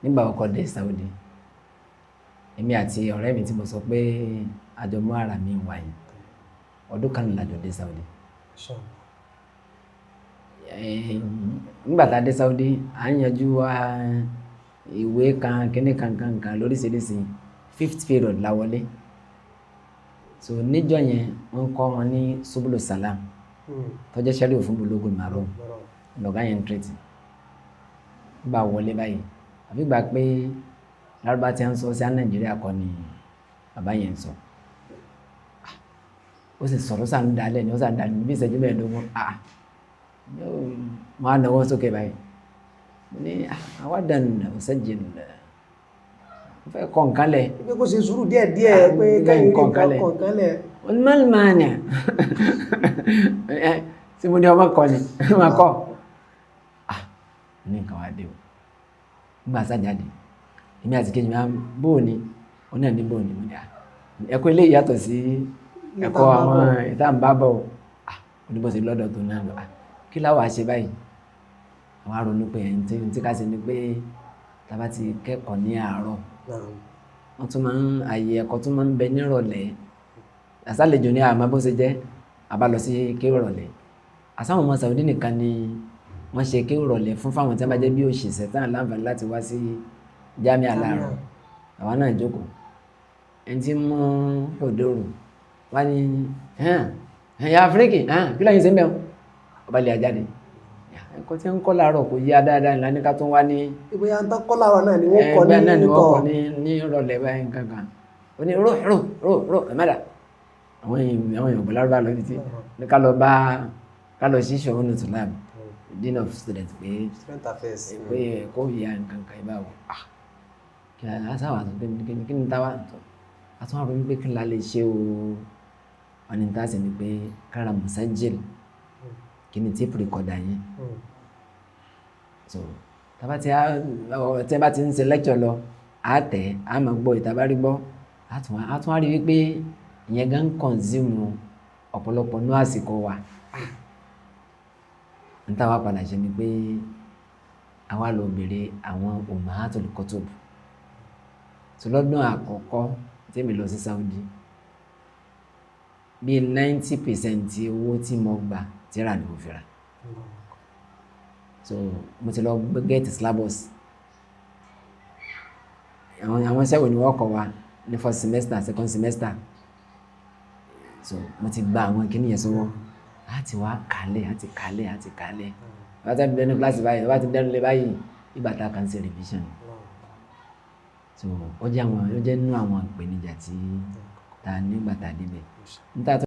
Nígbà ọkọ̀ dé Saudi, èmi àti ọ̀rẹ́ mi tí mo sọ pé àjọ mú ara mi wá yìí, ọdún kan lájọ dé Saudi. Nígbà tá a dé Saudi, à ń yanjú wa ìwé kan, kíní kan kan kan lóríṣiríṣi. Fifth period la wọlé. So níjọ́ yẹn, wọ́n kọ́ wọn ní Subulu Salam tó jẹ́ sẹ́rí fún Bulugul Maram. Lọ̀gá yẹn ń tírètì. Nígbà wọlé báyìí, àbí gbà pé Lárúbá tí a ń sọ sí Nàìjíríà kọ́ ni bàbá yẹn ń sọ. Ó sì sọ̀rọ̀, sàn ń dalẹ̀ ni, ó sàn ń dalẹ̀ bí ìṣẹ́jú 15. Ah, wọ́n á nawọ́ sókè báyìí. Mo ní àwa dàn ọ̀sẹ̀jìn, mo fẹ́ kọ́ nǹkan lẹ̀. Pé kó ṣe sùúrù díẹ̀ díẹ̀, pé kẹ́yìn rí kọ́ nǹkan nǹkan lẹ̀. Kọ̀ nǹkan lẹ̀. Onímọ̀lùmọ̀ọ́nì tí mo ní ọmọ kọ ni ọmọ kọ. Ah, ní nǹkan wá dé o. Nígbà sájáde, èmi àti kejì máa bóò ni, ó náà ní bóò ni. Mo ní à, ẹ̀kọ́ ilé yàtọ̀ sí ẹ̀kọ́ àwọn ìta ń bá bọ̀ o. Ah, oníbọ̀sẹ̀ lọ́dọ̀ tó náà lọ. Ah, kí láwa ṣe báyìí? Àwọn á ronú pé ẹni tí ká ṣe ni pé tá a bá ti kẹ́kọ̀ọ́ ní àárọ̀, wọ́n tún máa ń àyè ẹ̀kọ́ tún máa ń bẹ nírọ̀lẹ́. Àsálejò ní àmọ́ bó ṣe jẹ́, a bá lọ sí kéwú ìrọ̀lẹ́. Àsáwọn ọmọ Saudi nìkan ni wọ́n ṣe kéwú ìrọ̀lẹ́ fún fáwọn tí wọ́n bá jẹ́ bí òṣìṣẹ́ tán láǹfààní láti wá sí jámíà láàárọ̀. Àwa náà jókòó. Ẹni tí mú òdòrò wá ní ẹ̀yà Áfíríkì, kí lẹ́yìn ṣe ń bẹ̀ wọ́n? Ọba lè jáde. Ẹ̀kọ́ tí ń kọ́ láàárọ̀ kò yá dáadáa ìlànà ká tún wá ní. Ìbóyá ń tán kọ́ láàárọ̀ náà ni wọ́n kọ́ ní Ẹgbẹ́ náà ni wọ́n kọ́ tọ̀. ní ìrọ̀lẹ́ báyìí kankan. Ó ní ró ró ró ró ẹ̀mẹ́dà. Àwọn èèyàn gbọ́ Lárúbá lọ títí. Ní ká lọ bá ká lọ sí ṣòwò ní Tùláb, dean of students, pé Student affairs. pé ẹ̀kọ́ ìyá nǹkan kan ìbáwò. Ah, kí ni a sáwà tó kí ni táwa tó? A tún wá ronú pé kí ni la lè ṣe o. Wọ́n ní tá a sì ní pé kára musajil, kí ni tape recorder yẹn. So tábà tí a tí a bá ti ń ṣe lecture lọ, a tẹ̀, a máa gbọ́ ìta bá rí gbọ́, a tún wá rí wípé ìyẹn gan consume ọ̀pọ̀lọpọ̀ ní àsìkò wa. N táwa padà ṣe ni pé àwa lọ bèrè àwọn ummahatul kutub. So lọ́dún àkọ́kọ́ tí èmi lọ sí Saudi, bí 90% owó tí mo gbà, tírà ni mo fi rà. So mo ti lọ get syllabus. Àwọn iṣẹ́ wo ni wọ́n kọ́ wa ní first semester, second semester. So mo ti gba àwọn kíní yẹn sọ́wọ́. A ti wá kálẹ̀, a ti kálẹ̀, a ti kálẹ̀. Bá ti dẹnu kíláàsì báyìí, bá ti dẹnu lé báyìí, ìgbà tá a kàn ṣe revision. So ó jẹ́ nínú àwọn ìpèníjà tí ta nígbà tá a débẹ̀. Níta.